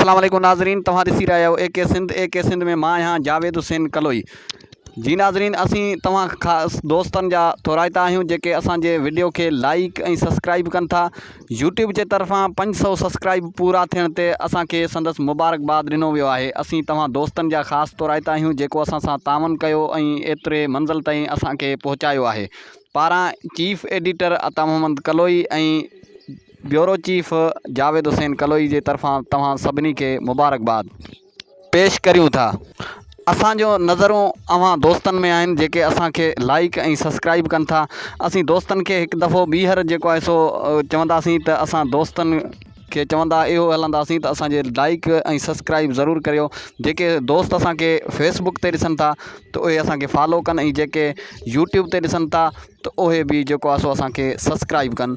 السلام عليڪم ناظرين توهان ڏسي رهيا آهيو اي ڪي سنڌ اي ڪي سنڌ ۾ مان آهيان جاويد حسين ڪلوئي جي ناظرين اسين توهان خاص دوستن جا ٿورائتا آهيون جيڪي اسان جي وڊيو کي لائيڪ ۽ سبسڪرائيب ڪن ٿا يوٽيوب جي طرفان 500 سبسڪرائيب پورا ٿيڻ تي اسان کي سندس مبارڪباد ڏنو ويو آهي اسين توهان دوستن جا خاص ٿورائتا آهيون جيڪو اسان سان تعاون ڪيو ۽ ايتري منزل تائين اسان کي پهچايو آهي پاران chief editor Ata Muhammad Kaloi ۽ bureau chief Javed Hussain Kaloi جي طرفان توهان سڀني کي مبارڪباد پيش ڪريون ٿا. اسان جو نظرون اوهان دوستن ۾ آهن جيڪي اسان کي لائيڪ ۽ سسڪرائيب ڪن ٿا اسين دوستن کي هڪ دفعو ٻيهر جيڪو آهي سو چونداسين ته اسان دوستن کي چوندا اهو هلنداسين ته اسان جي لائيڪ ۽ سسڪرائيب ضرور ڪريو جيڪي دوست اسان کي فيس بڪ تي ڏسن ٿا ته اهي اسان کي فالو ڪن ۽ جيڪي يوٽيوب تي ڏسن ٿا ته اهي به جيڪو آهي سو اسان کي سسڪرائيب ڪن.